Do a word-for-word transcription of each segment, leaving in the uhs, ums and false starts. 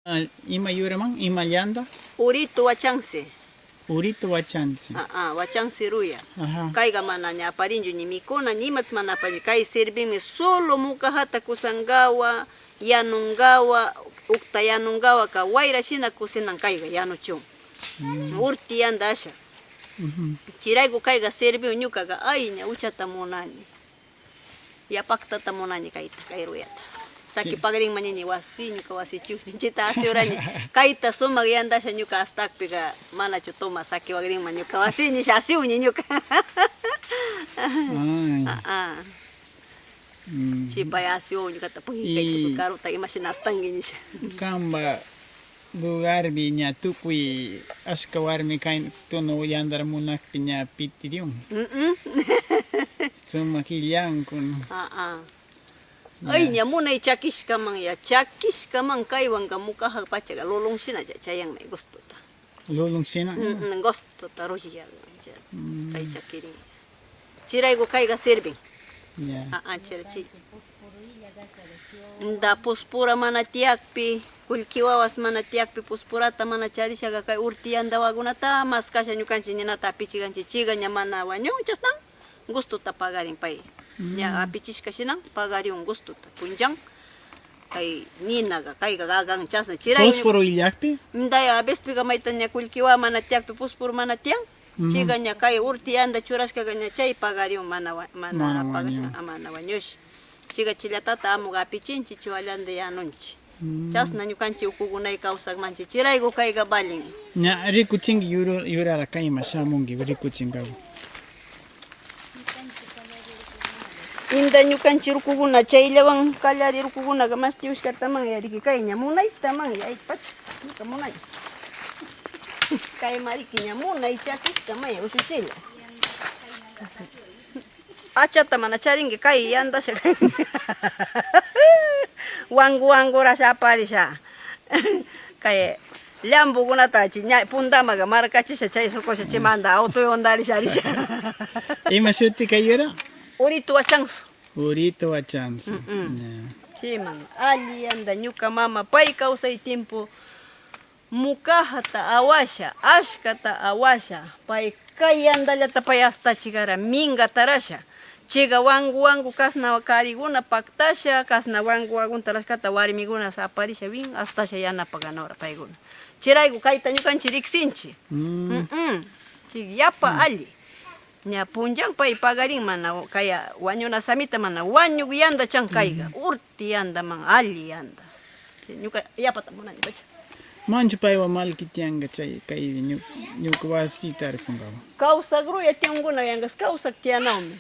Ah, ima yuraman, ima llanda? Uritu wachansi. Uritu wachansi. Ah, ah, wachansi ruya. Ajá. Kayqa mana ña aparinchu, ni mikuna, ni imatas mana aparinchu. Kay sirvinmi solo mukajata kusanqawa, yanunqawa, ukta yanunqawa, ka wayra shina kusinan kayqa, yanuchun. Mm. Urti yanda asha. Ujú. Chirayku kayqa sirviwan ñuqaqa, ay, ña uchata munani. Yapaktata munani kayta, kay ruyata. Saki pagrinman nini wasi, ñuqa wasi chusninchita asiurani. Kayta sumaq yandasha ñuqa astakpiqa manachu tuma saki wagrinman ñuqa wasi nisha asiuni ñuqa. Ay. Ah, ah. Mm. Chipay asiu ñuqata puhi kayta karuta imashina astanki nisha. Kanpa lugarmi ña tukuy ashka warmi kay tunu yandar munaqpi ña pitiriun. Mm-mm. Sumaq illankuna. Ah, ah. Ya. Ay, ña munay chakishkaman, ya chakishkaman kaywanqa mukaqa pachaqa lulun shina cha-, chayanmi gustota. Lulun shina? Mm, mm, gustota ruyan, cha-, mm, kay chakirin. Chirayku kayqa sirvin. Ya. Ah, ah, chira chi-, nda puspura mana tiyakpi, kullki wawas mana tiyakpi, puspurata mana charishaqa kay urti yandawakunata maskasha ñukanchik ninata apichikanchik, chiqa ña mana wañun, chasnan gustota pagarin pay. Mm. Ña apichishka shinan pagariun gustota, punllan. Kay ninaqa, kayqa gagan chasna, chiray. Fósforo illakpi? Nda, a vecespiqa mayta ña kullki wawa mana tiyakpi, puspuru mana tiyan. Ujú. Chiqa ña kay urti yanda churashkaqa ña chay pagariun mana wa-, mana, mana pagasha, wañun. Ah, mana wañush. Chiqa chillatata amuqa apichinchik, chiwallanda yanunchik. Mm. Chasna ñukanchik ukukunay kawsakmanchik. Chirayku kayqa valen. Ña rikuchinki yuru-, yurara kayman shamunki rikuchinkaku. Inda ñukanchik urkukuna, chayllawan kallari urkukunaqa mashti ushkataman ya riki kay ña munaytaman ya, ay, pacha, ñuqa munay. Kay mariki ña munay chakishka maya ushuchilla. Achata mana charinki, kay yandasha kay. Wangu wangurasha aparisha. Kay llampukunata chi ña pundamaga markachisha, chay sukusha chimanda autoyondarisha risha. Ima shuti kay yura? Uritu wachansu. Uritu wachansu. Mm-mm. Ya. Chiman alli yanda ñuka mama pay kawsay tiempo. Mukajata awasha, ashkata awasha, pay kay yandallata pay astachigara minga tarasha. Chiqa wangu wangu kasna kariguna paktasha, kasna wangu wangu tarashkata warmiguna saparisha win astasha yanapaganaura payguna. Chirayku kayta ñukanchik riksinchik. Mm. Mm-mm. Chik yapa alli. Ña punllan pay pagarin mana kaya wañuna samita mana wañuk yanda chan kayga. Mm. Urti yandaman alli yanda. Chay ñuka yapata munani pacha. Manchu paywan malki tiyanqa chay kay ñu-, ñuka wasita tarpunqawan. Kawsak ruya tiyanguna yanqas kawsak tiyanawmi.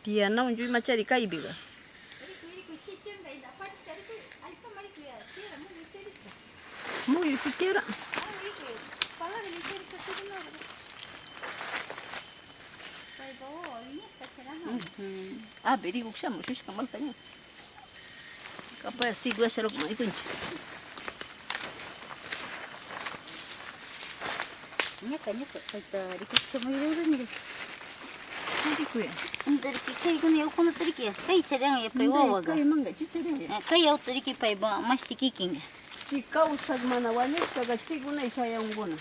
Tiyanawan lluymachari kaypiqa. Muyu sitiara. Ujú. A ver, rikukshamun, shushka maltaña. Kapaya siglasharukman rikunchik. Ñaka, ñaka, kayta rikukshamun yurayurani. Rikuya. Inta riki, kaykuna yawkunata riki. Kay charan yapay wawaga. Kay manga, chicharan ya. Kay yawta riki paypa mashti kikin. Chi kawsak mana wañushkaqa chikunay shayawnguna.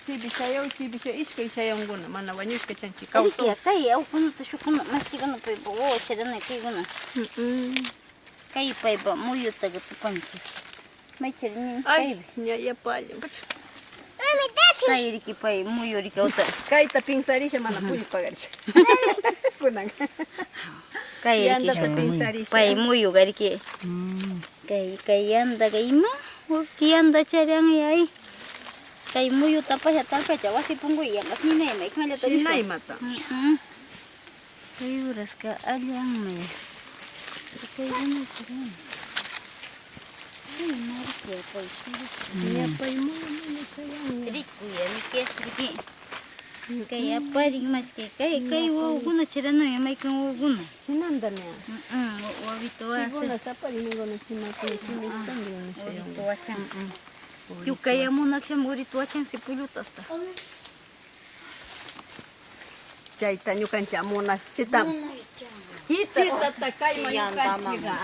Chipi shayaw, chipi shayaw, iskay shayawnguna mana wañushka chan chi kawsak. Rikiya, kay yawkunata shukuna, mashtikuna paypa wawa charanay kaykuna. Mm-mm. Kay paypa muyutaqa tupanchik. Maychari nin. Ay, kaypi. Ña yapallan, pacha. Kay riki pay muyu riki awta. Kayta pinsarisha mana pulli pagarisha. Kunan. Kay riki. Yandata pinsarisha. Pay muyu riki. Mm. Kay, kay yandaqa ima? Urti yanda charan, ay. Kay muyuta pasha tarpacha wasi punkuy yanqas ninayma, ikmallata nispa. Sinaymata. Mm-mm. Kay uraska allanmi. Kay uraska. Kay marka, kay sirika. Mm. Yapay muyumuna chayanmi. Rikuya, riki, riki. Kay aparin maski, kay, kay wawakuna chiranayan, maykan wawakuna. Chinandami. Mm, mm, wa-, wawito wasa. Chikuna saparin ninguna chimapin, chimi istandin nishayan. Wawito wachan. Mm, mm. Yukaya munaksham wawito wachan si pullutasta. Chayta ñukanchik munashchita. Chitata kayman ñuqanchikqa.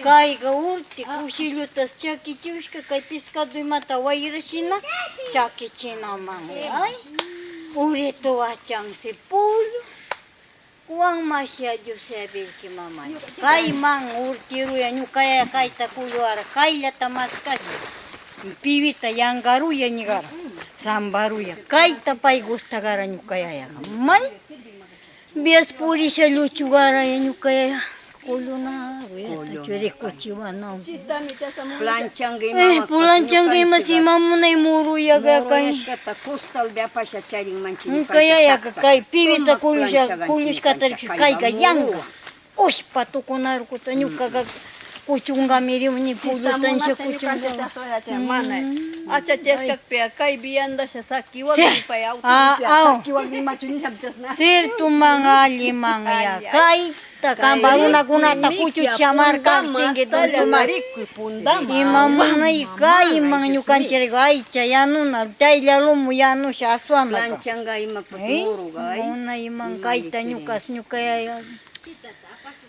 Kayqa urti kushillutas chakichiwashqa, kay pescado imata wayra shina chakichinaman. Ay, urituwachansi pullu. Kuwan masha Dios yabirki mamay. Kayman urtiruya ñuqaya kayta kulluwara kayllata maskasha. Piwita yanqaruya ñiqara. Sambaruya. Kayta pay gustaqara ñuqayaya. May. Bias purisha lluchuqaraya ñuqayaya. Kulluna ruyata churikuchiwana. Planchanga ima, eh, planchanga ima si mamunay muruyaqa kay. Muruyashkata costal de apasha charinmanchik. Ñuqayaya kay piwita kullusha, kullushkata rikush kayqa yanqa. Ushpa tukunarkuta ñuqaqa kuchunqami riuni pulluta nisha kuchunqa. Mana achachashkakpiqa kay viandasha sakiwanmi pay awtuta sakiwanmi imachu nishapichasna. Sirtuman alliman ya kay. Kanpa runakunata kuchucha marka chinki tontomari. Ima munay kayman ñuqanchirqa aycha yanuna, chaylla lumu yanusha aswamaka. Planchanga imapas muruqa. Munayman kayta ñuqas ñuqayaya.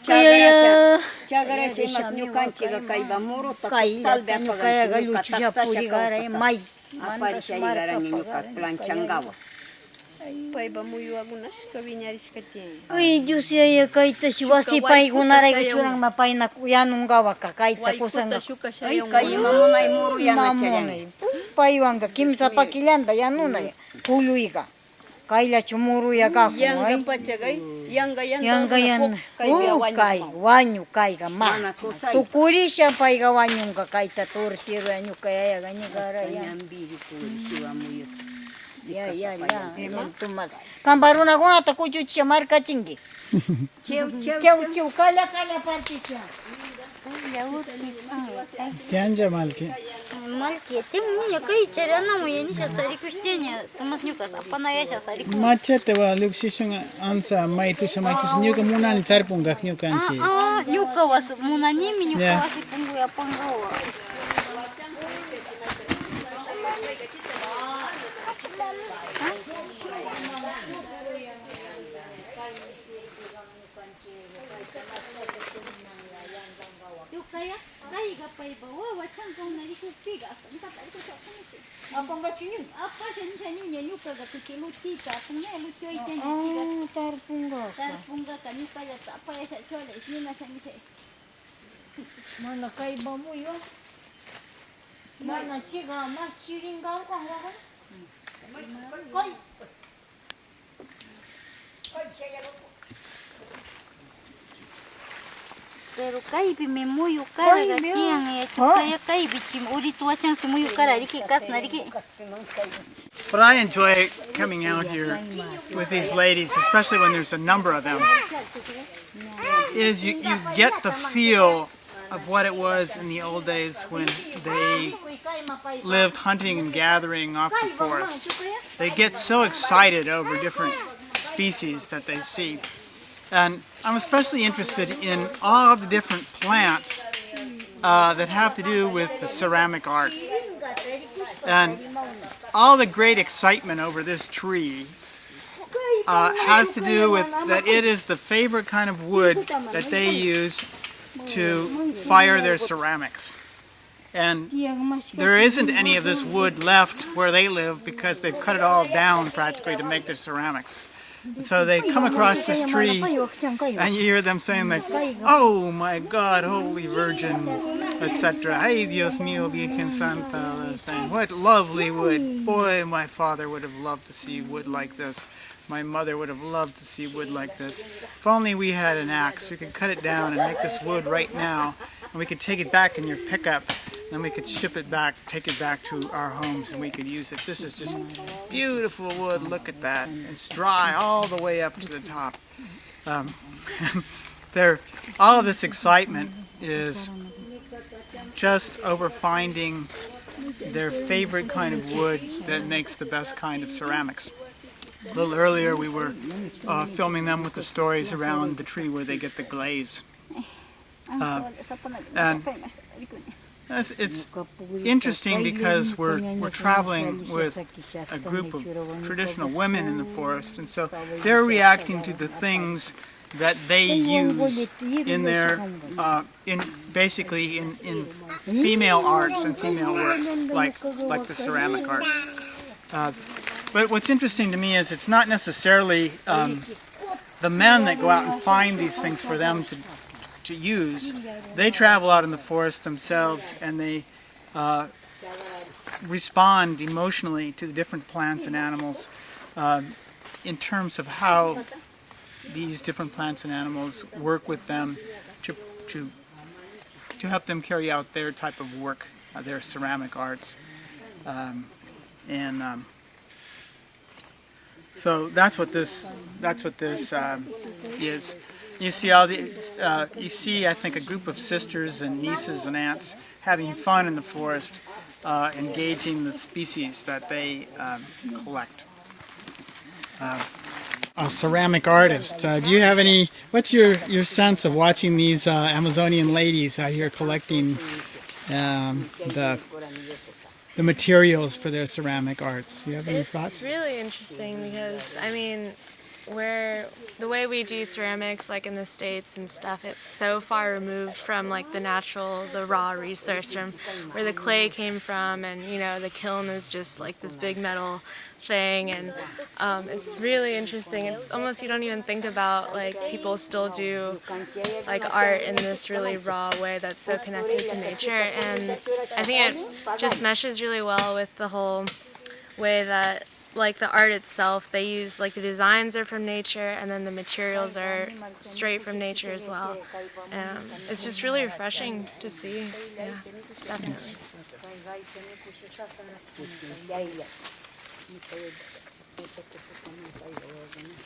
Chagrasha, chagrasha imas ñuqanchikqa kaypa muruta costalpi apaganchik ñuqa taksasha kawsaqta. Aparishayqaraña ñuqa planchangawan. Paypa muyuwakunashka wiñarishka tiyan. Ay, Dios yaya, kaytashi wasi paykunarayku churanma payna yanunqawaka kayta kusanqa. Ay, kay ima munay muru yanachallaña. Paywanqa kimsa pakillanta yanunaya kulluyqa. Kayllachu muruya kakun, ay. Yanqa pachakay, yanqa, yanqa, yanqa, yanqa. Kay wañu, kayqa ma. Mana kusay. Tukurisha payqa wañunqa kayta turtiruya ñuqa yayaqa ñuqaraya. Ñambiri turishiwa muyuta. Ya, ya, ya. Kanpa runakunata kuchuchisha markachinki. Chew, chew, chew, chew, kalla, kalla particha. Tiyanlla malki. Malki, tiyan niña kay charanamuya nisha tarikushtiña, Tomás ñuqas apanayasha tariku. Machata wa lluqsishun ansa maytusha maytusha ñuqa munani tarpungaq ñuqanchik. Ah, ah, ñuqa was munanimi ñuqa wasi punkuyapanqawa. Tukaya, kayqa paypa wawa chanka una rikukpiqa, hasta ñuqata rikuchapunichu. Apanqachu ñuqa? Apasha nisha niña, ñuqaqa kuchi lutita apunña, luti aychaña. Ah, tarpunqaqa. Tarpunqaqa ñuqallata apayashachu, ala, ninasha nisha. Mana kaypa muyu. Mana chiqa, mas chirinqa, kay. Pero kaypimi muyu karaqa tiyan, eh, tukaya kaypichim urituwachansi muyu kara riki, kasna riki. What I enjoy coming out here with these ladies, especially when there's a number of them, is you, you get the feel of what it was in the old days when they lived hunting and gathering off the forest. They get so excited over different species that they see. And I'm especially interested in all the different plants, uh, that have to do with the ceramic art. And all the great excitement over this tree uh, has to do with that it is the favorite kind of wood that they use to fire their ceramics. And there isn't any of this wood left where they live because they've cut it all down practically to make their ceramics. And so they come across this tree and you hear them saying, like, "Oh my God, Holy Virgin," et cetera. "Ay, Dios mío, Virgen Santa," they're saying, "What lovely wood. Boy, my father would have loved to see wood like this. My mother would have loved to see wood like this. If only we had an axe, we could cut it down and make this wood right now, and we could take it back in your pickup, then we could ship it back, take it back to our homes, and we could use it. This is just beautiful wood. Look at that. It's dry all the way up to the top." Um, there, all of this excitement is just over finding their favorite kind of wood that makes the best kind of ceramics. A little earlier, we were, uh, filming them with the stories around the tree where they get the glaze. Uh, and it's, it's interesting because we're, we're traveling with a group of traditional women in the forest, and so they're reacting to the things that they use in their, uh, in basically in, in female arts and female works, like, like the ceramic art. Uh, but what's interesting to me is it's not necessarily, um, the men that go out and find these things for them to, to use. They travel out in the forest themselves and they, uh, respond emotionally to the different plants and animals, um, in terms of how these different plants and animals work with them to, to, to help them carry out their type of work, uh, their ceramic arts. Um, and, um, so that's what this, that's what this, um, is. You see all the, uh, you see, I think, a group of sisters and nieces and aunts having fun in the forest, uh, engaging the species that they, um, collect. Uh, a ceramic artist. Uh, do you have any? What's your, your sense of watching these, uh, Amazonian ladies out here collecting, um, the the materials for their ceramic arts? Do you have any thoughts? It's really interesting because, I mean, where the way we do ceramics, like in the States and stuff, it's so far removed from, like, the natural, the raw resource from where the clay came from, and, you know, the kiln is just, like, this big metal thing, and, um, it's really interesting. It's almost, you don't even think about, like, people still do, like, art in this really raw way that's so connected to nature, and I think it just meshes really well with the whole way that, like, the art itself, they use, like, the designs are from nature, and then the materials are straight from nature as well. Um, it's just really refreshing to see. Yeah, definitely.